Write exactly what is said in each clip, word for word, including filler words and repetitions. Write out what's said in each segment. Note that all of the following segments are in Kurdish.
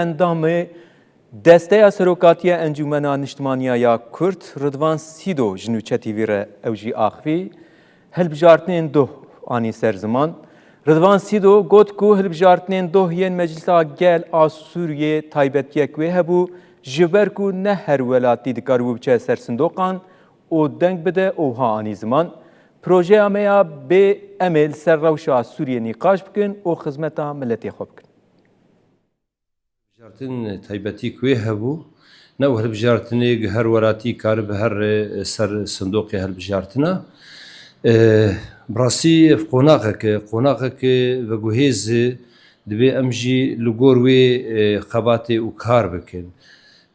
Endamê Desteya Serokatiya Encûmena Niştimaniya ya Kurd, Ridvan Sîdo ji Nûçe T V re ew jî axivî. Hilbijartinên doh anî ser ziman. Ridvan Sîdo got ku hilbijartinên doh yên Meclisa Gel a Sûriyê taybetiyek wê hebû, ji ber ku ne her welatî dikaribû biçe ser sindoqan û deng bide û wiha anî ziman, projeya me ya bê em ê li ser rewşa Sûriyê nîqaş bikin û xizmeta miletê xwe bikin. Hilbijartin taybetî ku wê hebû, ne û hilbijartinê gi her welatî karibe here ser sindoqê hilbijartina. E, bi rastî ev qonaxek e, qonaxek e veguhêz e, divê em jî li gor wê, e, xebatê û kar bikin.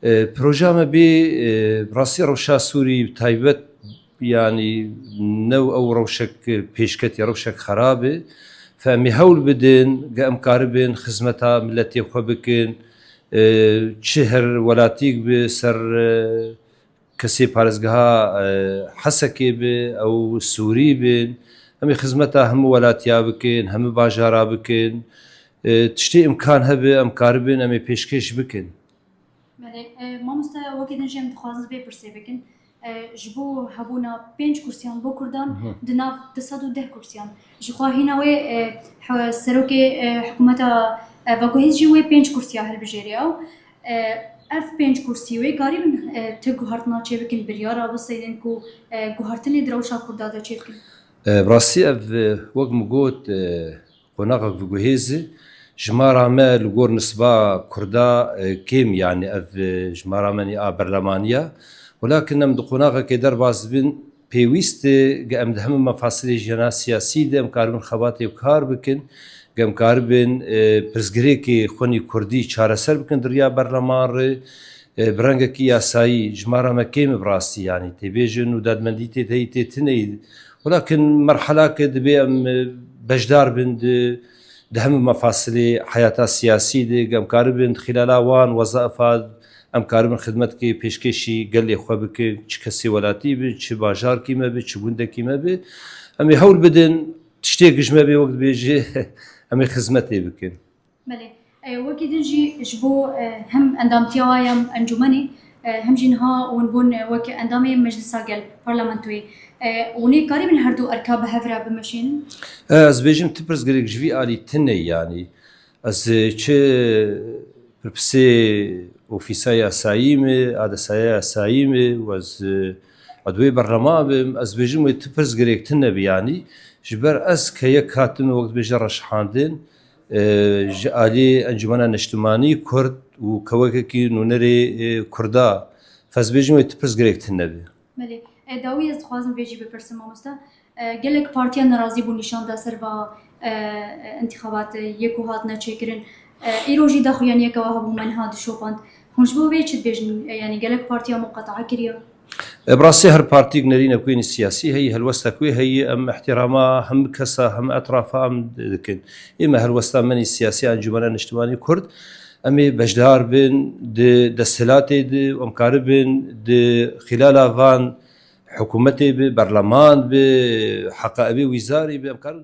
E, proja me bê, e, bi rastî rewşa Sûrî bi taybet, yanî new ew rewşek pêşketî, rewşek xerab e. Fe em ê hewl bidin, ge em karibin xizmeta miletê xwe bikin, e, çi her welatîk bi ser, e, kesê parêzgeha, e, Hesekê bi, ew Sûrî bin, em ê xizmeta hemû welatiya bikin, hemû bajara bikin. E, tiştê imkan hebe, em karibin, em ê pêşkêş bikin. Belê, e, mamoste, wekî din jî em dixwazin vê pirsê bikin. E, ji bo hebûna pênc kursiyan bo Kurdan Hı. di nav du sed û deh kursiyan. Ji xwe hîna wê, e, he-, serokê, e, hikûmeta, e, veguhêz jî wê pênc kursiya hilbijêrê ew. E, ev pênc kursî wê karîbin, e, ti guhertina çêbikin, biryara biseynin ku, e, guhertinê di rewşa Kurda de çêbikin? E, bi rastî ev, e, wek min got, e, qonaxek veguhêz e. Jimara me li gor nisba Kurda, e, kêm, yanî ev, e, jimara me nî a berlemaniya. Welakin em di qonaxekê derbas dibin, pêwîst e, ge em di hemû mefasilê jiyana siyasî de em karibin xebatê û kar bikin, ge em karibin, e, pirsgirêkê xwe nî kurdî çareser bikin di riya berleman re, e, bi rengekî yasayî. Jimara me kêm e bi rastî, yanî tê bêjin û dadmendî tê heyî tê tune ye. Welakin merhelake dibê em, e, beşdar bin di, di hemû mefasilê heyata siyasî de, em karibin di xîlala wan wezaifa em karibin xidmetkê pêşkêşî gelê xwe bikin, çi kesê welatî bi, çi bajarkî me bi, çi gundekî me bi. Em ê hewl bidin, tiştê ji me bê wek dibêje, em ê xizmetê bikin. Belê. E, wekî din jî ji bo, e, hem endamtiya wa ya encûmenê, e, hem jî niha hûn bûn, e, wek endamê Meclisa Gel, parlamentoyê. E, hûn ê karîbin her du erka bi hev re bimeşînin? E, ez bêjim ti pirsgirêk ji vî alî tune, yanî ez, e, çi pirpisê ofîsa yasayî me, adesaya yasayî me û ez, e, edwê berlema bim, ez bêjim wê ti pirsgirêk tune bi, yanî ji ber ez ke yek hatime wek dibêje reşhandin, e, ji alî Encûmena Neştimanî Kurd û kewekekî nûnerê, e, Kurda, fez bêjin wê ti pirsgirêk tune be. Belê. E, dawî ez dixwazim vê jî bipirsim, mamoste. E, gelek partiya nerazî bû nîşan da ser va, e, e, întîxabat, e, yê ku hatine çêkirin. E, îro jî daxuyaniyeke wa hebû me niha dişopand. Hûn ji bo vê çi dibêjin? E, yanî gelek partiya muqetaa kiriye? E, bi rastî her partîk nerînek wê nî siyasî heyî, helwestek wê heyî, em îhtîrama hemû kesa, hemû etrafa em dikin. Ê me helwesta me nî siyasî, Encûmena Niştimanî Kurd, em ê beşdar bin di desthilatê de, em karibin di xîlala van hikûmetê bi, berleman bi, heqa evê wîzarî bi, em karibin